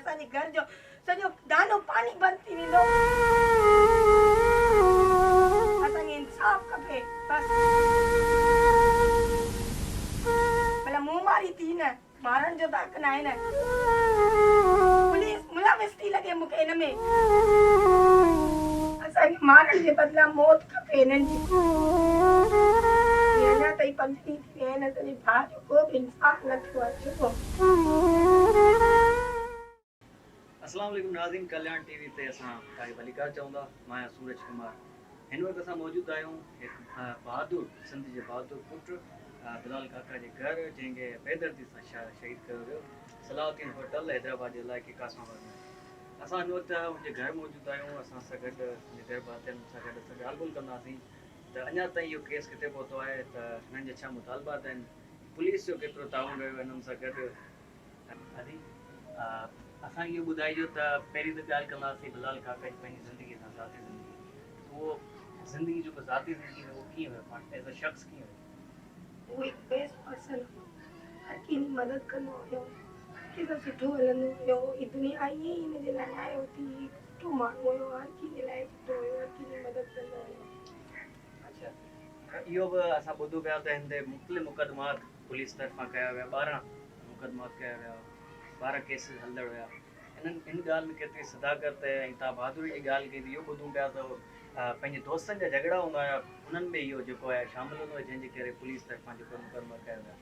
اسان جي گهر جو سڄو دانو پاني بند ٿي ويندو. اسان کي انصاف کپي بس. ڀلا مون ماري ٿي نه مارڻ جو ته حق ناهي نه. پوليس ملوث ٿي لڳي مون کي ان ۾. اسان کي مارڻ جي بدلا موت کپي هنن جي. اڃا تائين پنج ڏينهن ٿي ويا آهن اسان جي ڀاء جو ڪو به انصاف نه ٿيو آهي ڇو. اسلام عليڪم ناظرين ڪلياڻ ٽي وي تي اسان توهان کي ڀليڪار چئون ٿا مان آهيان سورج ڪمار هن وقت اسان موجود آهيون هڪ بهادر سنڌ جي بهادر پٽ بلال ڪاڪا جي گهر جنهن کي بيدردي سان شهيد ڪيو ويو صلاح الدين هوٽل حيدرآباد جي علائقي قاسم آباد ۾ اسان هن وقت ان جي گهر موجود آهيون اسان سان گڏ ان جي گهر ڀاتين سان گڏ اسان ڳالهه ٻولهه ڪنداسين ته اڃا تائين اهو ڪيس ڪٿي پهتو آهي ته هنن جا ڇا مطالبات آهن پوليس جو ڪيترو تعاون رهيو هنن سان گڏ ادي اسان کي اهو ٻڌائجو ته پهرين ته ڳالهه ڪنداسين بلال ڪاڪا جي پنهنجي زندگي سان ذاتي زندگي ته اهو زندگي جيڪو ذاتي زندگي ۾ اهو ڪيئن هيو پاڻ ايز ا شخص ڪيئن هيو؟ هو هڪ بيسٽ پرسن هيو هر ڪنهن جي مدد ڪندو هيو هر ڪنهن سان سٺو هلندو هيو هي دنيا ائين ئي هن جي لاء ناهي هوتي هي هڪ سٺو ماڻهو هيو هر ڪنهن جي لاء سٺو هيو هر ڪنهن جي مدد ڪندو هيو. اڇا اهو به اسان ٻڌون پيا ته هن تي مختلف مقدمات پوليس طرفان ڪيا ويا 12 مقدمات ڪيا ويا 12 ڪيسز هلندڙ هيا انهن ان ڳالهه ۾ ڪيتري صداقت ۽ توهان بهادري جي ڳالهه ڪئي ته اهو ٻڌون پيا ته پنهنجي دوستن جا جهڳڙا هوندا هيا انهن ۾ اهو جيڪو آهي شامل هوندو هو جنهن جي ڪري پوليس طرفان جيڪو مقدما ڪيا ويا.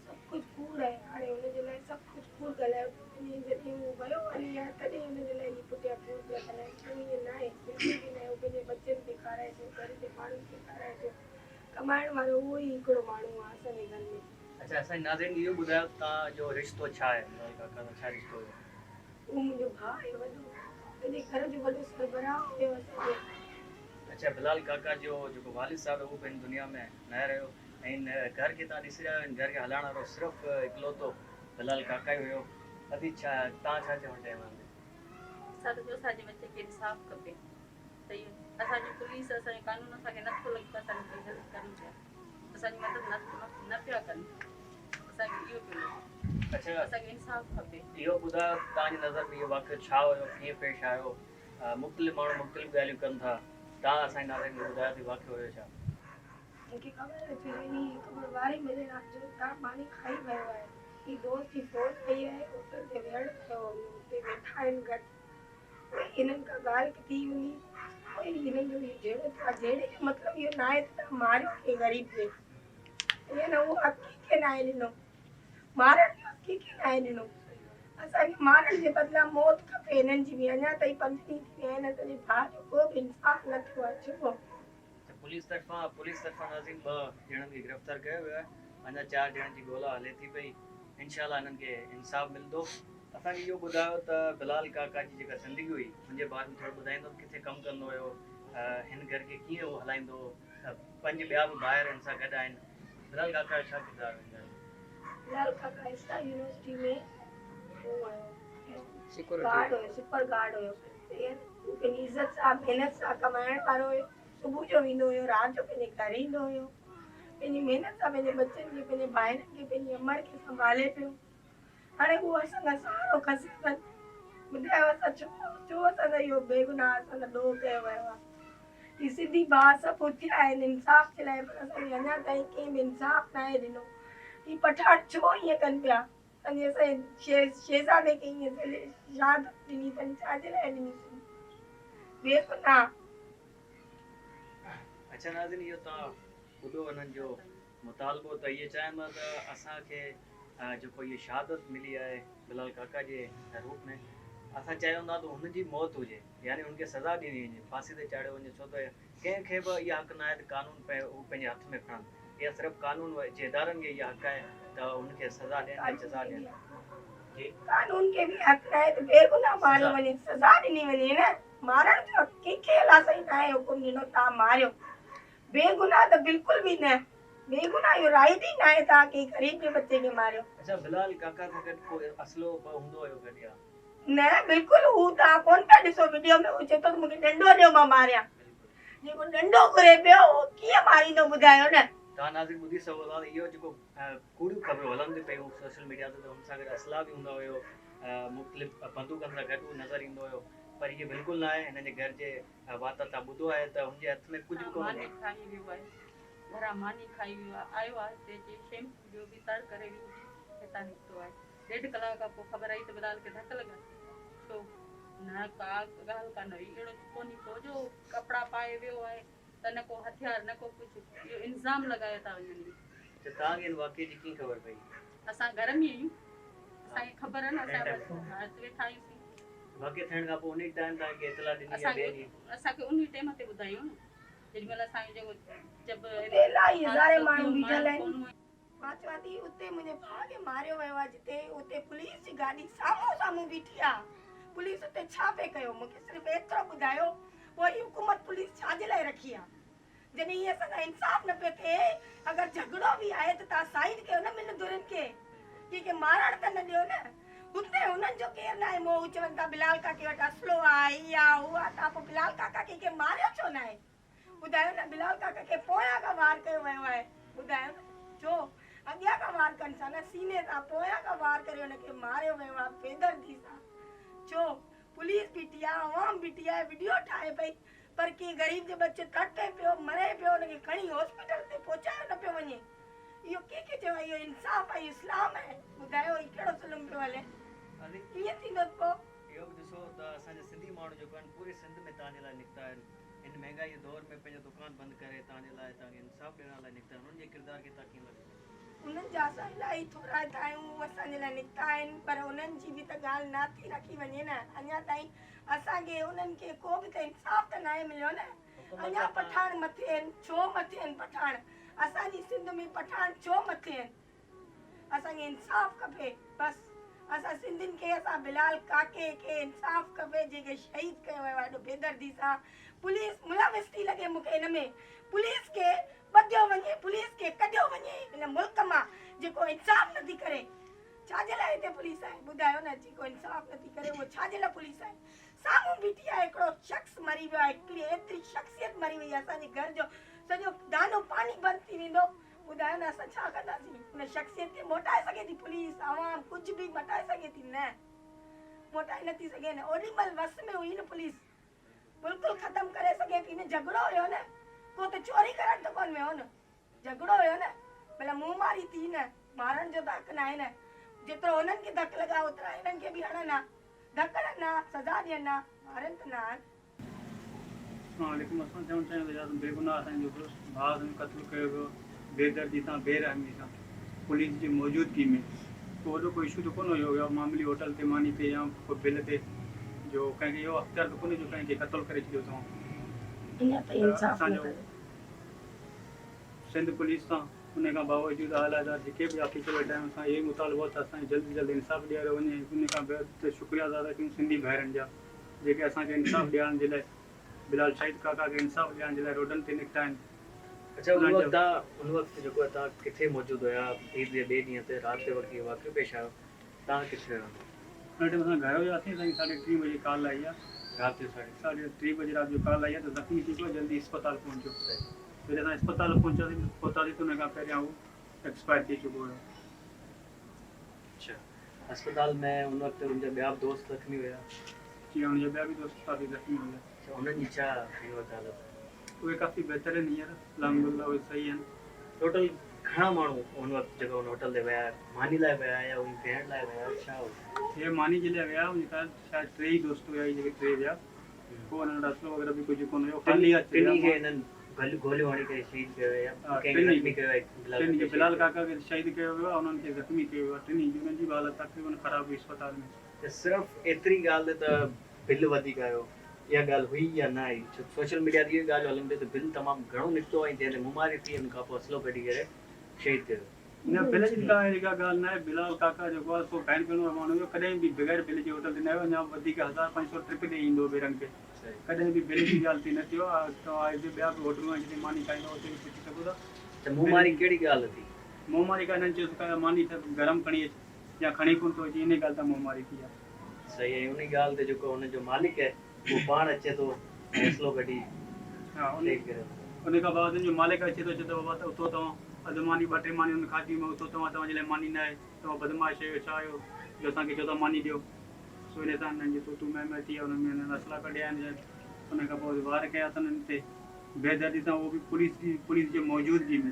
سڀ ڪجهه ڪوڙ آهي هاڻي هن جي لاء سڀ ڪجهه ڪوڙ ڳالهايو پيو وڃي جڏهن هو ويو هلي آهي تڏهن هن جي لاء هي پٺيان ڪوڙ پيا ڳالهائن هو ائين ناهي بلڪل به ناهي هو پنهنجي ٻچن کي کارائي ٿو گهر جي ماڻهن کي کارائي ٿو ڪمائڻ وارو اهو ئي هڪڙو ماڻهو آهي اسان جي گهر ۾. اڇا اسان جي ناظرين کي اهو ٻڌايو ته توهان جو رشتو ڇا آهي بلال ڪاڪا سان ڇا رشتو هيو؟ اهو منهنجو ڀاء آهي وڏو پنهنجي گهر جو وڏو سربراهه هيو اسان جو. اڇا بلال ڪاڪا جو جيڪو والد صاحب آهي اهو به هن دنيا ۾ ناهي رهيو ۽ هن گهر کي توهان ڏسي رهيا آهيو هن گهر کي هلائڻ وارو صرف اڪلوتو بلال ڪاڪا ئي هيو ادي ڇا توهان ڇا چوڻ چاهيندا آهيو؟ اسان ته چئون اسان جي ٻچي کي انصاف کپي. صحيح اسان جي پوليس اسان جو قانون اسان کي نٿو لڳي ته اسان جي هيلپ ڪن پيا اسان جي مدد نه پيا ڪن اسان کي اهو پيو لڳي اڇا اسان کي انصاف کپي. اهو ٻڌايو ته توهان جي نظر ۾ اهو واقعو ڇا هيو ڪيئن پيش آيو مختلف ماڻهو مختلف ڳالهيون ڪن ٿا توهان اسان جي ناظرين کي ٻڌايو ته واقعو هيو ڇا. مون کي خبر آهي ڇو جو انهي هڪ ٻه واري ملي رات جو اتان ماني کائي ويو آهي هي دوست جي فون آئي آهي هوٽل تي ويهڻ ويو هو اتي ويٺا آهن گڏ پوء هنن ڪا ڳالهه ٿي هوندي، پوء هنن جو اهو جهيڙو ٿيو آهي، جهيڙي جو مطلب اهو ناهي ته توهان ماريو ڪنهن غريب کي، ائين نه اهو حق ڪنهن کي ناهي ڏنو، مارڻ جو حق ڪنهن کي ناهي ڏنو، اسان کي مارڻ جي بدلان موت کپي هنن جي به، اڃا تائين پنج ڏينهن ٿي ويا آهن اسان جي ڀاء جو ڪو به انصاف نه ٿيو آهي، ڇو؟ ته پوليس طرفان پوليس طرفان ناظرين ٻه ڄڻن کي گرفتار ڪيو ويو آهي اڃا چار ڄڻن جي ڳولا هلي ٿي پئي انشاء الله هنن کي انصاف ملندو. اسان کي اهو ٻڌايو ته بلال ڪاڪا جي جيڪا زندگي هئي ان جي باري ۾ ٿورو ٻڌائيندو ته ڪٿي ڪم ڪندو هيو هن گهر کي ڪيئن هو هلائيندو هو پنج ٻيا به ڀائر هن سان گڏ آهن بلال ڪاڪا جو ڇا ڪردار هو هن گهر ۾. بلال ڪاڪا اسٽار يونيورسٽي ۾ هو هيو گارڊ هيو سپر گارڊ هيو هو پنهنجي عزت سان محنت سان ڪمائڻ وارو هيو صبح جو ويندو هيو رات جو پنهنجي گهر ايندو هيو پنهنجي محنت سان پنهنجي ٻچن کي پنهنجي ڀائرن کي پنهنجي امڙ کي سنڀالي پيو هاڻي اهو اسان کان سهارو کسيو اٿن. ٻڌايو اسان ڇو ڇو اسان سان اهو بيگناهه اسان سان ڏوهه ڪيو ويو آهي. هي سنڌي ڀاء سڀ اٿيا آهن انصاف جي لاء پر اسان کي اڃا تائين ڪنهن به انصاف ناهي ڏنو. هي پٺاڻ ڇو ائين ڪن پيا. اسان جي اسان جي شهزادي کي ائين شهادت ڏني اٿن ڇا جي لاء ڏني اٿن بيگناهه. اڇا ناظرين اهو توهان ٻڌو انهن جو مطالبو ته اهي چاهين ٿا ته اسان کي جيڪو هيء شهادت ملي آهي بلال ڪاڪا جي روپ ۾ اسان چاهيون ٿا ته هن جي موت هجي يعني هن کي سزا ڏني وڃي ڦاسي تي چاڙهيو وڃي ڇو ته ڪنهن کي به اها حق ناهي ته قانون هو پنهنجي هٿ ۾ کڻن اها صرف قانون جي ادارن کي اها حق آهي ته هن کي سزا ڏين ۽ جزا ڏين جي. قانون کي به حق ناهي ته بيگناهه ماريو وڃي سزا ڏني وڃي نه مارڻ جو حق ڪنهن کي الله سائين ناهي حڪم ڏنو توهان ماريو بيگناهه ته بلڪل به نه. بيگناهه اهو رائيٽ ئي ناهي توهان ڪنهن غريب جي ٻچي کي ماريو. اڇا بلال ڪاڪا سان گڏ ڪو اسلحو به هوندو هيو گڏ يا. نه بلڪل هو توهان ڪونه پيا ڏسو وڊيو ۾ هو چئي ٿو ته مونکي ڏنڊو ڏيو مان ماريان. جيڪو ڏنڊو گهري پيو اهو ڪيئن ماريندو ٻڌايو نه. توهان ناظرين ٻڌي سگهو ٿا ته اهو جيڪو ڪوڙيون خبرون هلن ٿيون پيون سوشل ميڊيا تي ته هن سان گڏ اسلحا به هوندا هيو مختلف بندوقن سان گڏ هو نظر ايندو هيو پر اهي بلڪل نه آهي هن جي گهر جي وات تان ٻڌو آهي ته هن جي هٿ ۾ ڪجهه به ڪونه ماني کائي ويو آهي گهران ماني کائي ويو آهي آيو آهي هتي اچي شيمپو ٻيو به تڙ ڪري ويهي هتان نڪتو آهي ڏيڍ ڪلاڪ کان پوء خبر آئي ته بلال کي ڌڪ لڳا ڇو نه ڪا ڳالهه ڪانه هئي اهڙو ڪونهي ڪو جو ڪپڙا پائي ويو آهي ته نه ڪو هٿيار نه ڪو ڪجهه اهو الزام لڳايا ٿا وڃن. ته توهان کي ان واقعي جي ڪيئن خبر پئي؟ اسان گهر ۾ آهيون اسان کي خبر نه اسان بس ويٺا آهيون سين. واقعي ٿيڻ کان پوء انهي ٽائيم توهان کي اطلاع ڏني يا ٻئي ڏينهن؟ اسان کي انهي ٽيم تي ٻڌايون نه جيڏي مهل اسان کي جيڪو جب اتي الاهي هزارين ماڻهو بيٺل آهن. مان چوان ٿي اتي منهنجي ڀاء کي ماريو ويو آهي جتي اتي پوليس جي گاڏي سامهون سامهون بيٺي آهي پوليس اتي ڇا پئي ڪيو مون کي صرف ايترو ٻڌايو پوء هي حڪومت پوليس ڇا جي لاء رکي آهي جڏهن هي اسان سان انصاف نه پيو ٿئي اگر جهڳڙو به آهي ته توهان سائيڊ ڪيو نه ٻن ڌرين کي ڪنهن کي مارڻ ته نه ڏيو نه هتي هنن جو ڪير ناهي مئو هو چون ٿا بلال ڪاڪي وٽ اسلحو آهي هي آهي هو آهي توهان پوء بلال ڪاڪا ڪنهن کي ماريو ڇو ناهي ٻڌايو نه بلال ڪاڪا کي پويان کان وار ڪيو ويو آهي ٻڌايو نه ڇو اڳيان کان وار ڪن ٿا نه سيني سان پويان کان وار ڪري ان کي ماريو ويو آهي بيدردي سان ڇو پوليس بيٺي آهي عوام بيٺي آهي وڊيو ٺاهي پئي پر ڪنهن غريب جو ٻچو تڙپي پيو مري پيو ان کي کڻي هاسپيٽل تي پهچايو نه پيو وڃي اهو ڪنهن کي چيو اهو انصاف آهي اسلام آهي ٻڌايو هي ڪهڙو ظلم پيو هلي ائين ٿيندو پوء اهو به ڏسو ته اسان جا سنڌي ماڻهو جيڪو آهن پوري سنڌ ۾ توهان جي لاء نڪتا آهن هن مهنگائي جي دور ۾ پنهنجو دڪان بند ڪري توهان جي لاء توهان کي انصاف ڏيڻ لاء نڪتا آهن انهن جي ڪردار کي توهان ڪيئن ٿا ڏسو؟ انهن جا اسان الاهي ٿورائتا آهيون هو اسان جي لاء نڪتا آهن پر انهن جي به ته ڳالهه نه ٿي رکي وڃي نه اڃا تائين اسان کي انهن کي ڪو به ته انصاف ته ناهي مليو نه اڃا پٺاڻ مٿي آهن ڇو مٿي آهن پٺاڻ اسان جي سنڌ ۾ پٺاڻ ڇو مٿي آهن اسان کي انصاف کپي بس اسان سنڌين کي اسان بلال ڪاڪي کي انصاف کپي جنهن کي شهيد ڪيو ويو آهي ايڏو بيدردي سان پوليس ملوث ٿي لڳي مون کي ان ۾ پوليس کي ٻڌيو وڃي پوليس کي ڪڍيو وڃي هن ملڪ مان جيڪو انصاف نٿي ڪري ڇا جي لاء هتي پوليس آهي ٻڌايو نه جيڪو انصاف نٿي ڪري اهو ڇا جي لاء پوليس آهي سامهون بيٺي آهي هڪڙو شخص مري ويو آهي هڪڙي ايتري شخصيت مري وئي آهي اسان جي گهر جو سڄو دانو پاني بند ٿي ويندو ٻڌايو نه اسان ڇا ڪنداسين؟ ان شخصيت کي موٽائي سگهي ٿي پوليس، عوام ڪجهه به مٽائي سگهي ٿي؟ نه موٽائي نٿي سگهي نه اوڏي مهل وس ۾ هئي نه پوليس بلڪل ختم ڪري سگهي پئي نه جهڳڙو هيو نه ڪو ته چوري ڪرڻ ته ڪونه ويو نه جهڳڙو هيو نه مطلب منهن ماري ٿي نه مارڻ جو ته حق ناهي نه جيترو هنن کي ڌڪ لڳا اوترا هنن کي به هڻن ها ڌڪ هڻن ها سزا ڏين ها مارن ته نه ها. اسلام عليڪم اسان چوڻ چاهيون ٿا يار بيگناهه اسان جو ڀاء اسان جو قتل ڪيو ويو بيدردي سان بي رحمي سان پوليس جي موجودگي ۾ ڪو وڏو ڪو اشو ته ڪونه هيو يا معاملي هوٽل تي ماني تي يا ڪو بل تي جو ڪنهن کي اهو اختيار ته ڪونهي جو ڪنهن کي قتل ڪري ڇڏيو اٿئون ته اسان جو سنڌ پوليس سان ان کان باوجود اعليٰ ادارا جيڪي به آفيسر ويٺا آهن اسان اهو ئي مطالبو آهي ته اسان کي جلد جلد انصاف ڏياريو وڃي ان کان بعد شڪريه ادا ٿا ڪيون سنڌي ڀائرن جا جيڪي اسان کي انصاف ڏيارڻ جي لاء بلال شهيد ڪاڪا کي انصاف ڏيارڻ جي لاء روڊن تي نڪتا آهن. اڇا ان وقت تان ان وقت جيڪو آهي تان ڪٿي موجود هيا عيد جي ٻئي ڏينهن تي رات جي وقت اهو واقعو پيش آيو تان ڪٿي هيا؟ ان ٽائيم اسان گهر هياسين سائين ساڍي ٽين بجي ڪال آئي آ رات جو ساڍي ساڍي ٽي بجي رات جو ڪال آئي آ ته زخمي ٿي پيو آ جلدي اسپتال پهچو جڏهن اسان اسپتال پهچاسين پهتاسين ته ان کان پهريان هو ايڪسپائر ٿي چڪو هيو. اڇا اسپتال ۾ ان وقت ان جا ٻيا به دوست زخمي هيا؟ جي ها ان جا ٻيا به دوست ڪافي زخمي هيا. اڇا انهن جي ڇا هن وقت حالت آهي؟ اهي ڪافي بهتر آهن هينئر الحمدلله اهي صحيح آهن. ٽوٽل گهڻا ماڻهو ان وقت جيڪو ان هوٽل تي ويا ماني لاء ويا يا اهي ويهڻ لاء ويا ڇا هو؟ اهي ماني جي لاء ويا ان جا شايد ٽي ئي دوست هيا اهي جيڪي ٽي ويا پوء انهن وٽ اسلحو وغيره به ڪجهه ڪونه هيو خالي هٿ ويا. ٽنهي کي انهن گوليون هڻي ڪري شهيد ڪيو ويو يا ڪنهن کي زخمي ڪيو ويو بلال ٽنهي کي بلال ڪاڪا کي شهيد ڪيو ويو آهي انهن کي زخمي ڪيو ويو آهي ٽنهي جي انهن جي به حالت تقريبن خراب هئي اسپتال ۾. ته صرف ايتري ڳالهه ته بل وڌيڪ آيو اها ڳالهه هئي يا نه هئي ڇو ته سوشل ميڊيا تي اهو ڳالهيون هلن پيون ته بل تمام گهڻو نڪتو ۽ جنهن تي مماري ٿي ان کانپوء اسلحو ڪڍي ڪري شهيد ڪيو ويو. نه بل جي ڪا اهڙي ڪا ڳالهه ناهي بلال ڪاڪا جيڪو آهي سو کائڻ پيئڻ وارو ماڻهو هيو ڪڏهن به بغير بل جي هوٽل تي نه آيو اڃا وڌيڪ هزار پنج سو ٽرپ ڏئي ايندو هو ٻيرن کي ڪڏهن به بل جي ڳالهه تي نه ٿيو آهي توهان هتي ٻيا به هوٽلون آهن جتي ماني کائيندو اتي به پڇي سگهو ٿا. ته منهن ماري ڪهڙي ڳالهه ٿي؟ منهن ماري ڪا هنن چيس ڪا ماني ته گرم کڻي اچ يا کڻي ڪونه ٿو اچي انهي ڳالهه تان منهن ماري ٿي آهي. صحيح ۽ انهي ڳالهه تي جيڪو هن جو مالڪ آهي اهو پاڻ اچي ٿو ۽ اسلحو ڪڍي شهيد ڪري ٿو. ان کان بعد هن جو مالڪ اچي ٿو چئي ٿو بابا ته اٿو توهان. اڌ ماني ٻه ٽي مانيون هن کاڌيون مان اٿو توهان توهان جي لاء ماني ناهي توهان بدمعاش آهيو ڇا آهيو جو اسان کي چئو ٿا ماني ڏيو سو ان سان هنن جي تو تو مين مين ٿي آهي ان ۾ هنن اصلا ڪڍيا آهن شايد ان کان پوء وار ڪيا اٿن هن تي بيدردي سان اهو به پوليس جي پوليس جي موجودگي ۾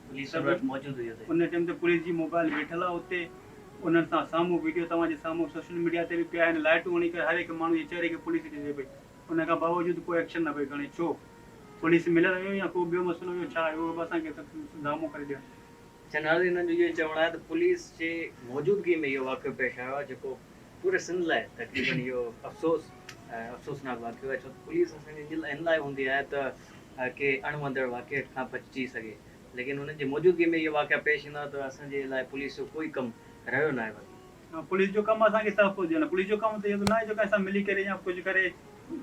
پوليس ان وقت موجود هئي اتي. ان ٽيم تي پوليس جي موبائل ويٺل آهي اتي انهن سان سامهون ويڊيو توهان جي سامهون سوشل ميڊيا تي به پيا آهن لائٽون هڻي ڪري هر هڪ ماڻهو جي چهري کي پوليس ڏسي پئي ان کان باوجود ڪو ايڪشن نه پئي کڻي ڇو پوليس مليل هيو يا ڪو ٻيو مسئلو هيو ڇا اهو به اسان کي سڌامو ڪري ڏين. اڇا ناظرين هنن جو اهو ئي چوڻ آهي ته پوليس جي موجودگي ۾ اهو واقعو پيش آيو آهي جيڪو پوري سنڌ لاء تقريبن اهو افسوس افسوسناڪ واقعو آهي ڇو ته پوليس اسان جي ان لاء هوندي آهي ته ڪي اڻوندڙ واقعي کان بچجي سگهي ليڪن انهن جي موجودگي ۾ اهي واقعا پيش ايندا ته اسان جي لاء پوليس جو ڪوئي ڪم رهيو ناهي باقي. پوليس جو ڪم اسان کي تحفظ ڏيڻ پوليس جو ڪم ته اهو ته ناهي جو ڪنهن سان ملي ڪري يا ڪجهه ڪري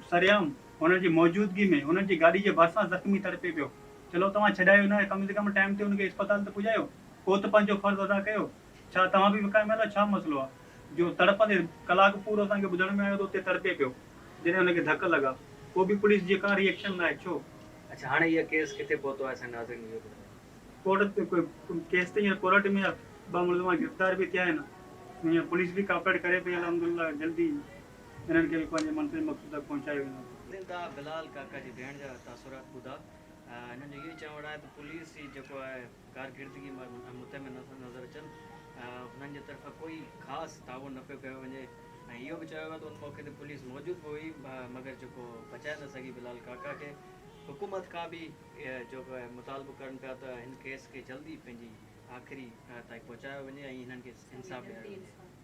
سرعام هنن جي موجودگي ۾ هنن جي گاڏي جي ڀرسان زخمي تڙپي پيو چلو توهان ڇڏايو ناهي ڪم از ڪم ٽائيم تي هن کي اسپتال ته پڄايو ڪو ته پنهنجو فرض ادا ڪيو ڇا توهان به وڪاميل آهيو ڇا مسئلو آهي جو تڙپندي ڪلاڪ پورو اسان کي ٻڌڻ ۾ آيو ته اتي تڙپي پيو جڏهن هن کي ڌڪ لڳا پوء به پوليس جي ڪا ري ايڪشن ناهي ڇو؟ اڇا هاڻي اها ڪيس ڪٿي پهتو آهي اسان ناظرين اهو ٻڌايو. ڪورٽ ڪيس ته هينئر ڪورٽ ۾ آهي ٻه ملزم گرفتار به ٿيا آهن هينئر پوليس به ڪاپريٽ ڪري پئي الحمدلله جلدي انهن کي به پنهنجي منزل مقصود تڪ پهچايو ويندو. زنده بلال ڪاڪا جي ڀيڻ جا تاثرات ٻڌا هنن جو اهو ئي چوڻ آهي ته پوليس جي جيڪو آهي ڪارڪردگي مطمئن نه ٿا نظر اچن هنن جي طرفان ڪوئي خاص تعاون نه پيو ڪيو وڃي ۽ اهو به چيو ويو ته ان موقعي تي پوليس موجود به هئي مگر جيڪو بچائي نه سگهي بلال ڪاڪا کي حڪومت کان به جيڪو آهي مطالبو ڪرن پيا ته هن ڪيس کي جلدي پنهنجي آخري تائين پهچايو وڃي ۽ هنن کي انصاف ڏياريو وڃي.